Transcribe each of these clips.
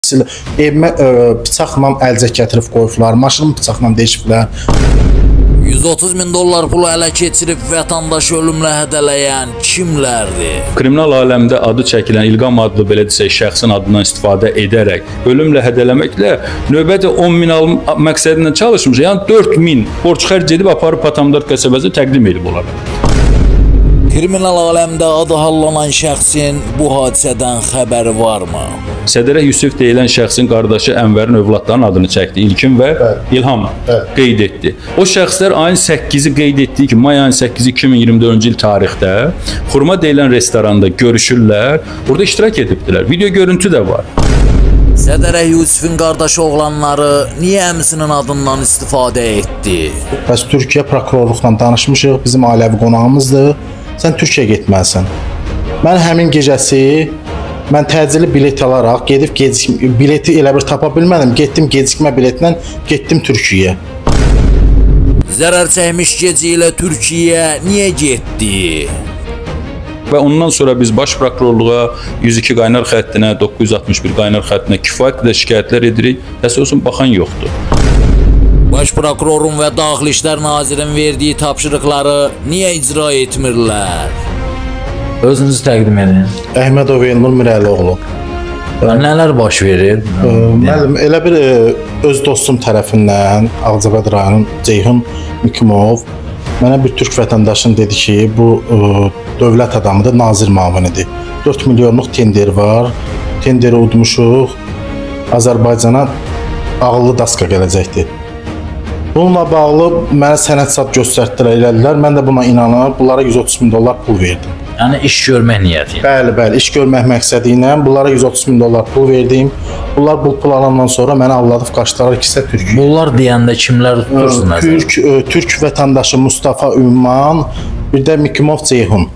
Evimə bıçaqla əlcək gətirib qoyublar, maşınımı bıçaqla deşiblər. 130 min dollar pulu ələ keçirib vətəndaşı ölümlə hədələyən kimlərdir? Kriminal aləmdə adı çəkilən İlqam adlı, belə desək, şəxsin adından istifadə edərək ölümlə hədələməklə növbədə 10 min alım məqsədi ilə çalışmış. Yəni 4 min borc xərc edib aparıb Patamdar qəsəbəsinə təqdim edib onlara. Kriminal aləmdə adı hallanan şəxsin bu hadisədən xəbəri varmı? Sədərək Yusif deyilən şəxsin qardaşı Ənvərin övladlarının adını çəkdi. İlkin və İlham qeyd etdi. O şəxslər ayın 8-i qeyd etdiyi ki, may ayın 8-i 2024-cü il tarixdə Xurma deyilən restoranda görüşürlər, orada iştirak edibdilər. Video görüntü də var. Sədərək Yusifin qardaşı oğlanları niyə əmisinin adından istifadə etdi? Bəs Türkiyə prokurorluqla danışmışıq, bizim ailəvi qonağımızdır. Sən Türkiyəyə getməlisən. Mən həmin gecəsi mən təcili bilet alaraq gedib bileti elə bir tapa bilmədim. Getdim gecikmə biletlə getdim Türkiyəyə. Zərər çəkmiş gecə ilə Türkiyəyə niyə getdi? Və ondan sonra biz baş prokurorluğa 102 qaynar xəttinə, 961 qaynar xəttinə kifayət qədər şikayətlər edirik. Təəssüf olsun, baxan yoxdur. Baş prokurorun və Daxili İşlər Nazirinin verdiyi tapşırıqları niyə icra etmirlər? Özünüzü təqdim edin. Əhmədov Elnur Mirəlioğlu. Nələr baş verir? Müəllim, elə bir öz dostum tərəfindən Ağcabəd rayonunun Ceyhun Mükümov mənə bir türk vətəndaşın dedi ki, bu dövlət adamıdır, nazir müavinidir. 4 milyonluq tender var, tenderi udmuşuq, Azərbaycana ağıllı daska gələcəkdir. Bununla bağlı mənə sənəd sat göstərdilər, elədilər. Mən də buna inanıb, bunlara 130 min dollar pul verdim. Yəni iş görmək niyyəti ilə? Bəli, bəli, iş görmək məqsədi ilə bunlara 130 min dollar pul verdim. Bunlar bu pul alandan sonra məni alladıb qaçdılar ikisi də Türkiyə. Bunlar deyəndə kimlər tutursun nəzərdə? Türk vətəndaşı Mustafa Ümman, bir də Mikimov Ceyhun.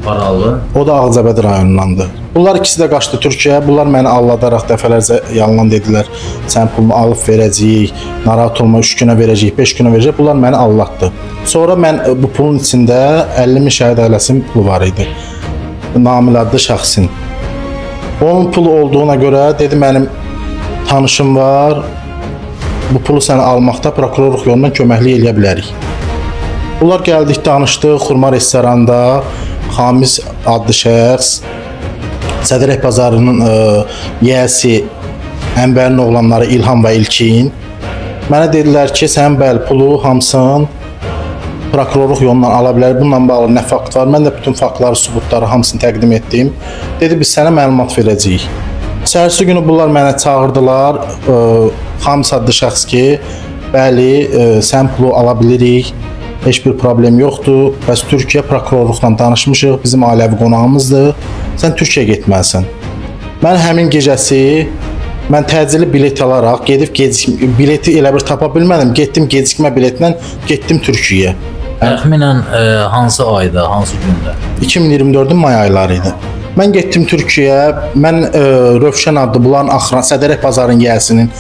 Paralı? O da Ağcabəd rayonundandır. Bunlar ikisi də qaçdı Türkiyəyə. Bunlar məni alladaraq dəfələrcə yalan dedilər. Sən pulunu alıb verəcəyik, narahat olma, 3 günə verəcəyik, 5 günə verəcəyik. Bunlar məni allatdı. Sonra mən bu pulun içində 50 min şəhid ailəsinin pulu var idi. Namil adlı şəxsin. Onun pulu olduğuna görə dedi, mənim tanışım var, bu pulu sənə almaqda prokurorluq yolundan köməklik eləyə bilərik. Bunlar gəldik, danışdıq Xurma restoranda. Xamiz adlı şəxs, Sədərək bazarının yiyəsi Ənvərin oğlanları İlham və İlkin mənə dedilər ki, sən bəli pulu hamısını prokurorluq yolundan ala bilər. Bununla bağlı nə fakt var? Mən də bütün faktları, sübutları hamısını təqdim etdim. Dedi, biz sənə məlumat verəcəyik. Səhərsi günü bunlar mənə çağırdılar. Xamiz adlı şəxs ki, bəli, sən pulu ala bilirik. Heç bir problem yoxdur. Bəs Türkiyə prokurorluqla danışmışıq, bizim ailəvi qonağımızdır. Sən Türkiyəyə getməlisən. Mən həmin gecəsi mən təcili bilet alaraq gedib bileti elə bir tapa bilmədim. Getdim gecikmə biletlə getdim Türkiyəyə. Təxminən hansı ayda, hansı gündə? 2024-ün may ayları idi. Mən getdim Türkiyəyə. Mən Rövşən adlı bunların axıran Sədərək bazarının yiyəsinin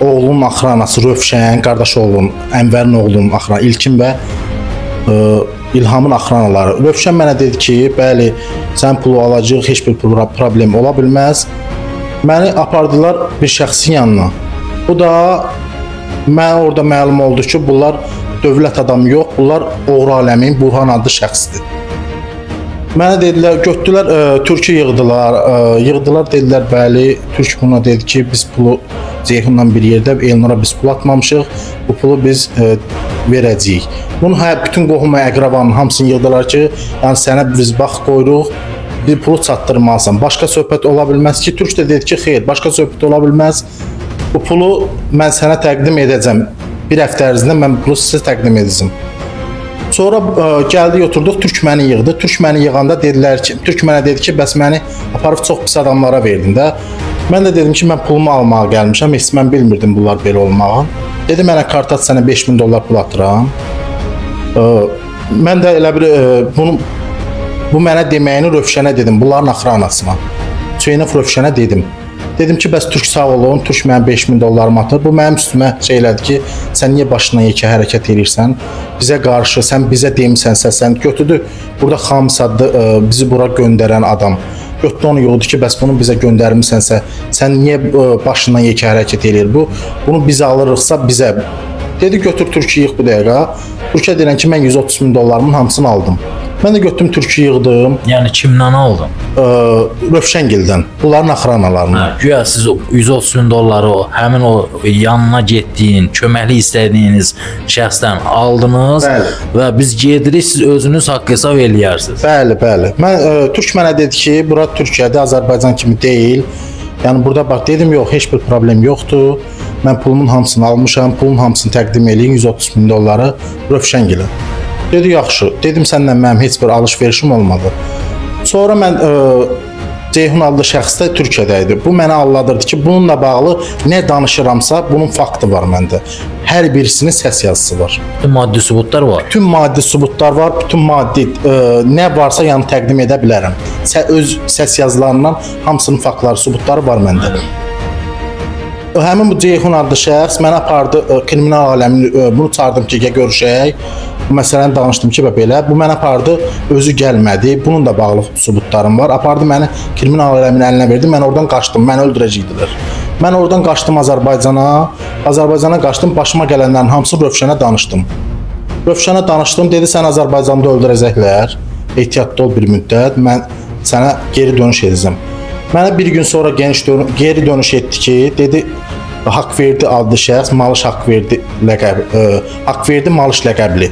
oğlunun axranası Rövşən, qardaş oğlunun, Ənvərin oğlunun axranı, İlkin və İlhamın axranaları. Rövşən mənə dedi ki, bəli, sən pulu alacaq, heç bir problem ola bilməz. Məni apardılar bir şəxsin yanına. Bu da mənə orada məlum oldu ki, bunlar dövlət adamı yox, bunlar oğru aləmin Burhan adlı şəxsdir. Mənə dedilər, götürdülər, Türkü yığdılar, dedilər, bəli, Türk buna dedi ki, biz pulu Ceyhunla bir yerdə Elnura biz pul atmamışıq, bu pulu biz verəcəyik. Bunun bütün qohum və əqrabanın hamısını yığdılar ki, yəni sənə biz bax qoyuruq, bir pulu çatdırmalısan. Başqa söhbət ola bilməz ki, Türk də dedi ki, xeyr, başqa söhbət ola bilməz, bu pulu mən sənə təqdim edəcəm. Bir həftə ərzində mən pulu sizə təqdim edəcəm. Sonra gəldik, oturduq, Türk məni yığdı. Türk məni yığanda dedilər ki, Türk mənə dedi ki, bəs məni aparıb çox pis adamlara verdin də. Mən də dedim ki, mən pulumu almağa gəlmişəm, heç mən bilmirdim bunlar belə olmağı. Dedi, mənə kart at, sənə 5000 dollar pul atıram. Mən də elə bir, bu mənə deməyini Rövşənə dedim, bunların axranasına. Hüseynov Rövşənə dedim. Dedim ki, bəs Türk sağ olun, Türk mənim 5000 dollarımı atır. Bu mənim üstümə şey elədi ki, sən niyə başına yekə hərəkət edirsən? Bizə qarşı, sən bizə demisənsə, sən götürdü. Burada Xamis adlı bizi bura göndərən adam. Götdü onu yığdı ki, bəs bunu bizə göndərmisənsə, sən niyə başından yekə hərəkət eləyir bu? Bunu biz alırıqsa bizə. Dedi, götür Türkiyə yığ bu dəqiqə. Türkiyə deyilən ki, mən 130 min dollarımın hamısını aldım. Mən də götürdüm Türkiyə yığdım. Yəni kimdən aldın? Rövşəngildən, bunların axranalarından. Hə, güya siz 130 min dolları həmin o yanına getdiyin, köməklik istədiyiniz şəxsdən aldınız. Bəli. Və biz gedirik, siz özünüz haqq hesab eləyərsiniz. Bəli, bəli. Mən Türk mənə dedi ki, bura Türkiyədə Azərbaycan kimi deyil. Yəni burada bax dedim, yox, heç bir problem yoxdur. Mən pulumun hamısını almışam, pulun hamısını təqdim eləyin, 130 min dolları Rövşəngilə. Dedi, yaxşı. Dedim, səninlə mənim heç bir alış-verişim olmadı. Sonra mən Ceyhun adlı şəxs də Türkiyədə idi. Bu mənə alladırdı ki, bununla bağlı nə danışıramsa, bunun faktı var məndə. Hər birisinin səs yazısı var. Bütün maddi sübutlar var. Bütün maddi sübutlar var, bütün maddi nə varsa yəni təqdim edə bilərəm. Öz səs yazılarından hamısının faktları, sübutları var məndə. Həmin bu Ceyhun adlı şəxs mənə apardı kriminal aləmini, bunu çağırdım ki, gəl görüşək. Bu məsələni danışdım ki, belə. Bu mənə apardı, özü gəlmədi. Bunun da bağlı sübutlarım var. Apardı məni kriminal aləmin əlinə verdi. Mən oradan qaçdım, məni öldürəcəkdilər. Mən oradan qaçdım Azərbaycana. Azərbaycana qaçdım, başıma gələnlərin hamısını Rövşənə danışdım. Rövşənə danışdım, dedi sən Azərbaycanda öldürəcəklər. Ehtiyatlı ol bir müddət, mən sənə geri dönüş edəcəm. Mənə bir gün sonra geri dönüş etdi ki, dedi Haqverdi adlı şəxs, Malış Haqverdi ləqəbi, Haqverdi Malış ləqəbli.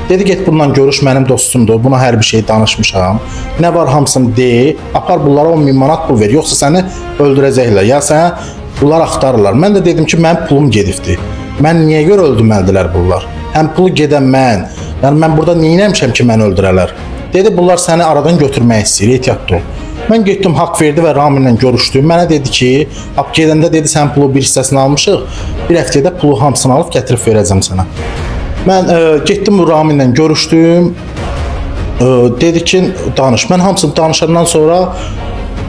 Dedi get bununla görüş, mənim dostumdur, buna hər bir şey danışmışam. Nə var hamısını de, apar bunlara 10 min manat pul ver, yoxsa səni öldürəcəklər, ya sənə bunlar axtarırlar. Mən də dedim ki, mənim pulum gedibdir. Mən niyə görə öldürməlidirlər bunlar? Həm pulu gedən mən, yəni mən burada nə eləmişəm ki, məni öldürələr? Dedi bunlar səni aradan götürmək istəyir, ehtiyatlı ol. Mən getdim Haqverdi və Raminlə görüşdüm. Mənə dedi ki, haqq gedəndə dedi sən pulu bir hissəsini almışıq, bir həftədə pulu hamısını alıb gətirib verəcəm sənə. Mən getdim bu Raminlə görüşdüm. Dedi ki, danış. Mən hamısını danışandan sonra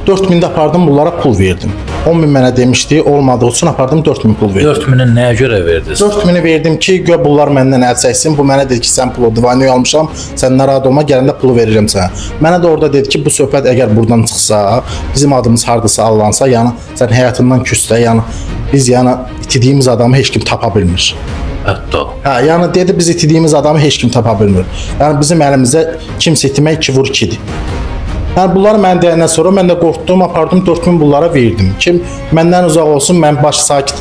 4000 də apardım bunlara pul verdim. 10 min mənə demişdi, olmadığı üçün apardım 4000 pul verdim. 4000-i nəyə görə verdiniz? 4000-i verdim ki, gör bunlar məndən əl çəksin. Bu mənə dedi ki, sən pulu divanı almışam, sən narahat olma, gələndə pulu verirəm sənə. Mənə də orada dedi ki, bu söhbət əgər buradan çıxsa, bizim adımız hardasa allansa, yəni sən həyatından küssə, yəni biz yəni itirdiyimiz adamı heç kim tapa bilmir. Hətta. Hə, yəni dedi biz itirdiyimiz adamı heç kim tapa bilmir. Yəni bizim əlimizdə kimsə itmək 2 vur 2-dir. Yəni bunları mən deyəndən sonra mən də qorxdum, apardım 4000 bunlara verdim. Kim məndən uzaq olsun, mən baş sakit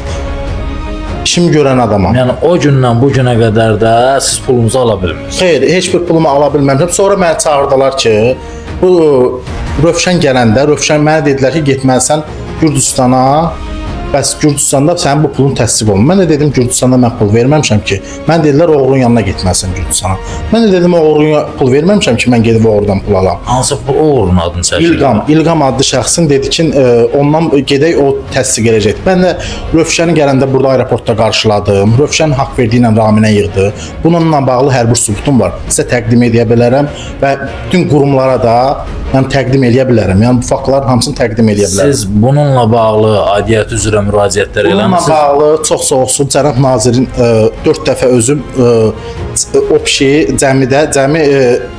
işimi görən adamam. Yəni o gündən bu günə qədər də siz pulunuzu ala bilmirsiniz. Xeyr, heç bir pulumu ala bilməmişəm. Sonra məni çağırdılar ki, bu Rövşən gələndə, Rövşən mənə dedilər ki, getməlisən Gürcüstana. Bəs Gürcüstanda sənin bu pulun təsdiq olunur. Mən də dedim Gürcüstanda mən pul verməmişəm ki. Mən dedilər oğrunun yanına getməlisən Gürcüstana. Mən də dedim oğruna pul verməmişəm ki, mən gedib oğrudan pul alam. Hansı pul oğrunun adını çəkir? İlqam, İlqam adlı şəxsin dedi ki, ondan gedək o təsdiq eləyəcək. Mən də Rövşəni gələndə burada aeroportda qarşıladım. Rövşən haqq verdiyi ilə Raminə yığdı. Bununla bağlı hər bir sübutum var. Sizə təqdim edə bilərəm və bütün qurumlara da yəni təqdim eləyə bilərəm. Yəni bu faktların hamısını təqdim eləyə bilərəm. Siz bununla bağlı aidiyyət üzrə müraciətlər eləmisiniz? Bununla bağlı çox sağ olsun cənab nazirin 4 dəfə özüm o pişiyi cəmidə cəmi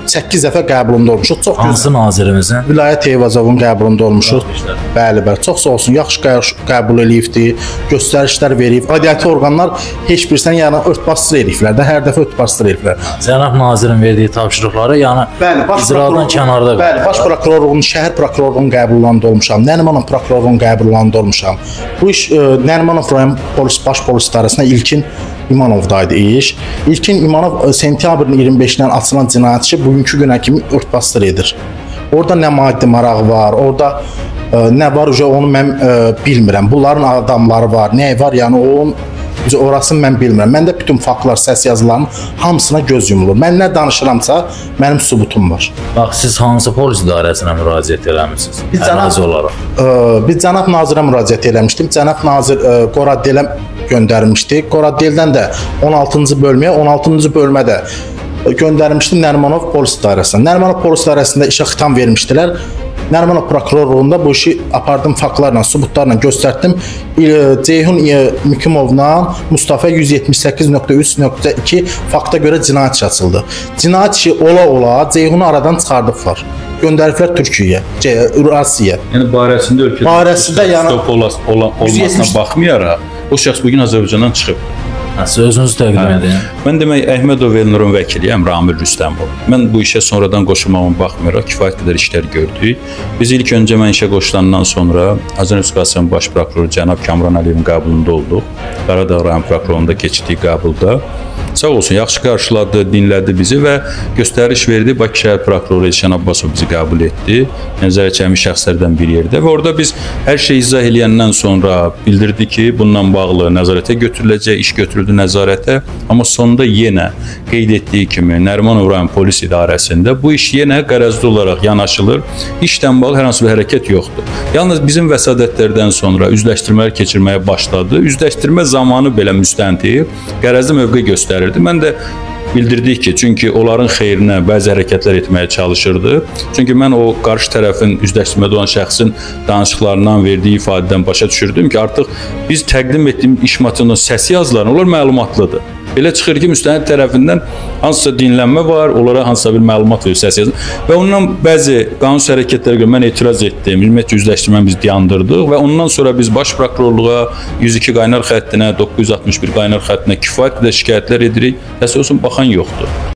8 dəfə qəbulunda olmuşuq. Çox gözəl. Hansı nazirimizin? Vilayət Eyvazovun qəbulunda olmuşuq. Bəli, bəli. Çox sağ olsun. Yaxşı qəbul eləyibdi, göstərişlər verib. Aidiyyəti orqanlar heç birisinə yəni örtbasdır eləyiblər də, hər dəfə örtbasdır eləyiblər. Cənab nazirin verdiyi tapşırıqları yəni Bəli, baş icradan kənarda. Bəli, baş prokurorluğun, şəhər prokurorluğunun qəbullarında olmuşam. Nərimanov prokurorluğunun qəbullarında olmuşam. Bu iş Nərimanov rayon polis baş polis idarəsinə İlkin İmanovdaydı iş. İlkin İmanov sentyabrın 25-dən açılan cinayət işi bugünkü günə kimi örtbasdır edir. Orada nə maddi marağı var, orada nə var, onu mən bilmirəm. Bunların adamları var, nə var, yəni onun orasını mən bilmirəm. Məndə bütün faktlar, səs yazılarının hamısına göz yumulur. Mən nə danışıramsa, mənim sübutum var. Bax, siz hansı polis idarəsinə müraciət eləmisiniz? Ərazi olaraq. Biz cənab nazirə müraciət eləmişdim. Cənab nazir Qoraddelə göndərmişdi. Qoraddeldən də 16-cı bölməyə, 16-cı bölmədə göndərmişdi Nərimanov polis idarəsinə. Nərimanov polis idarəsində işə xitam vermişdilər. Nərimanov prokurorluğunda bu işi apardım faktlarla, sübutlarla göstərdim. Ceyhun Mükimovla Mustafa 178.3.2 fakta görə cinayət işi açıldı. Cinayət işi ola-ola Ceyhunu aradan çıxardıblar. Göndəriblər Türkiyəyə, Rusiyaya. Yəni barəsində ölkədə barəsində yəni stop olmasına baxmayaraq o şəxs bu gün Azərbaycandan çıxıb. Siz özünüzü təqdim edin. Mən demək Əhmədov Elnurun vəkiliyəm, Ramil Rüstəmov. Mən bu işə sonradan qoşulmama baxmayaraq kifayət qədər işlər gördük. Biz ilk öncə mən işə qoşulandan sonra Azərbaycan Respublikasının Baş prokuroru cənab Kamran Əliyevin qəbulunda olduq. Qaradağ rayon prokurorluğunda keçirdiyi qəbulda. Sağ olsun, yaxşı qarşıladı, dinlədi bizi və göstəriş verdi. Bakı şəhər prokuroru Elşən Abbasov bizi qəbul etdi. Yəni zərər çəkmiş şəxslərdən bir yerdə və orada biz hər şeyi izah eləyəndən sonra bildirdi ki, bundan bağlı nəzarətə götürüləcək, iş götürüldü nəzarətə. Amma sonda yenə qeyd etdiyi kimi Nərimanov rayon polis idarəsində bu iş yenə qərəzli olaraq yanaşılır. İşlə bağlı hər hansı bir hərəkət yoxdur. Yalnız bizim vəsadətlərdən sonra üzləşdirmələr keçirməyə başladı. Üzləşdirmə zamanı belə müstəntiq qərəzli mövqe göstərirdi. Mən də bildirdik ki, çünki onların xeyrinə bəzi hərəkətlər etməyə çalışırdı. Çünki mən o qarşı tərəfin üzləşdirmədə olan şəxsin danışıqlarından verdiyi ifadədən başa düşürdüm ki, artıq biz təqdim etdiyimiz iş materialının səsi yazılarını, onlar məlumatlıdır. Belə çıxır ki, müstənid tərəfindən hansısa dinlənmə var, onlara hansısa bir məlumat verir, səs yazılır. Və ondan bəzi qanunsuz hərəkətlərə görə mən etiraz etdim, ümumiyyətcə üzləşdirməni biz dayandırdıq və ondan sonra biz Baş Prokurorluğa, 102 qaynar xəttinə, 961 qaynar xəttinə kifayət qədər şikayətlər edirik. Təəssüf olsun, baxan yoxdur.